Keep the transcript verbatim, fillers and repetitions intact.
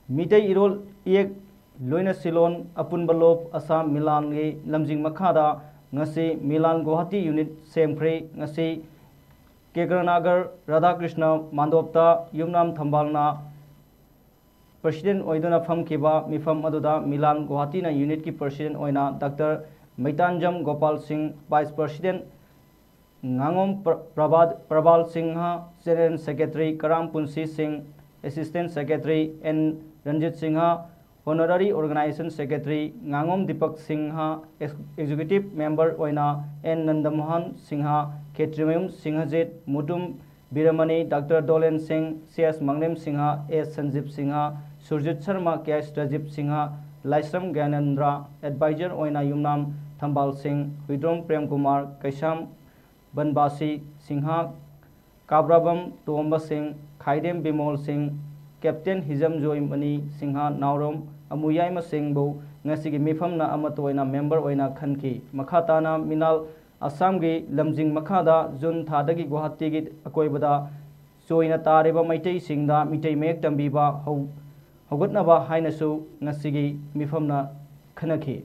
ꯃꯤꯇꯩ ꯏꯔꯣꯜ ꯏꯌꯦꯛ ꯂꯣꯏꯅ ꯁꯤꯂꯣꯟ ꯑꯄꯨꯟꯕ ꯂꯣꯞ ꯑꯁꯥꯝ ꯃꯤꯂꯥꯟꯒꯤ ꯂꯝꯖꯤꯡ ꯃꯈꯥꯗ ꯉꯁꯤ ꯃꯤꯂꯥꯟ ꯒꯨꯋꯥꯍꯥꯇꯤ ꯌꯨꯅꯤꯠ ꯁꯦꯝꯈ꯭ꯔꯦ꯫ ꯉꯁꯤ ꯀꯦꯀ꯭ꯔꯅꯥꯒꯔ ꯔꯥꯙꯥꯀ꯭ꯔꯤꯁꯅ ꯃꯥꯟꯗꯣꯞꯇ ꯌꯨꯝꯅꯥꯝ ꯊꯝꯕꯥꯜꯅ ꯄ꯭ꯔꯁꯤꯗꯦꯟ ꯑꯣꯏꯗꯨꯅ ꯐꯝꯈꯤꯕ ꯃꯤꯐꯝ ꯑꯗꯨꯗ ꯃꯤꯂꯥꯟ ꯒꯨꯋꯥꯍꯥꯇꯤꯅ ꯌꯨꯅꯤꯠꯀꯤ ꯄ꯭ꯔꯁꯤꯗꯦꯟ ꯑꯣꯏꯅ doctor Meitanjam Gopal Singh, vice president ꯉꯥꯉꯣꯝ ꯄ꯭ꯔ-, ꯄ꯭ꯔꯚꯥ-, Prabal Singh, general secretary Karam Punshi Singh, assistant secretary N Ranjit Singh, honorary organisation secretary ꯉꯥꯉꯣꯝ ꯗꯤꯄꯛ ꯁꯤꯡꯍ, ꯑꯦꯛ-, ꯑꯦꯛꯖꯤꯀ꯭ꯌꯨꯇꯤꯚ ꯃꯦꯝꯕꯔ ꯑꯣꯏꯅ N Nandamohan Singh, Khetrimayum Singhajit, Mutum Birmani, doctor Dolen Singh, C S Manglem Singh, S Sanjib Singh, Surjit Sharma, K S Rajib Singh, Laishram Gyanendra, advisor ꯑꯣꯏꯅ ꯌꯨꯝꯅꯥꯝ ꯊꯝꯕꯥꯜ ꯁꯤꯡ, ꯍꯨꯏꯗ꯭ꯔꯣꯝ ꯄ꯭ꯔꯦꯝ ꯀꯨꯃꯥꯔ, ꯀꯩꯁꯥꯝ ꯕꯟꯕꯥꯁꯤ ꯁꯤꯡꯍ, ꯀꯥꯕ꯭ꯔꯥꯕꯝ ꯇꯣꯝꯕ ꯁꯤꯡ, ꯈꯥꯏꯗꯦꯝ ꯕꯤꯃꯣꯜ ꯁꯤꯡ, ꯀꯦꯞꯇꯦꯟ ꯍꯤꯖꯝ ꯖꯣꯏꯃꯅꯤ ꯁꯤꯡꯍ, ꯅꯥꯎꯔꯣꯝ ꯑꯃꯨꯌꯥꯏꯃ ꯁꯤꯡꯕꯨ ꯉꯁꯤꯒꯤ ꯃꯤꯐꯝꯅ ꯑꯃꯠꯇ ꯑꯣꯏꯅ ꯃꯦꯝꯕꯔ ꯑꯣꯏꯅ ꯈꯟꯈꯤ꯫ ꯃꯈꯥ ꯇꯥꯅ ꯃꯤꯅꯥꯜ ꯑꯁꯥꯝꯒꯤ ꯂꯝꯖꯤꯡ ꯃꯈꯥꯗ ꯖꯨꯟ ꯊꯥꯗꯒꯤ ꯒꯨꯋꯥꯍꯥꯇꯤꯒꯤ ꯑꯀꯣꯏꯕꯗ ꯆꯣꯏꯅ ꯇꯥꯔꯤꯕ ꯃꯩꯇꯩꯁꯤꯡꯗ ꯃꯤꯇꯩ ꯃꯌꯦꯛ ꯇꯝꯕꯤꯕ ꯍꯧ-, ꯍꯧꯒꯠꯅꯕ ꯍꯥꯏꯅꯁꯨ ꯉꯁꯤꯒꯤ ꯃꯤꯐꯝꯅ ꯈꯟꯅꯈꯤ꯫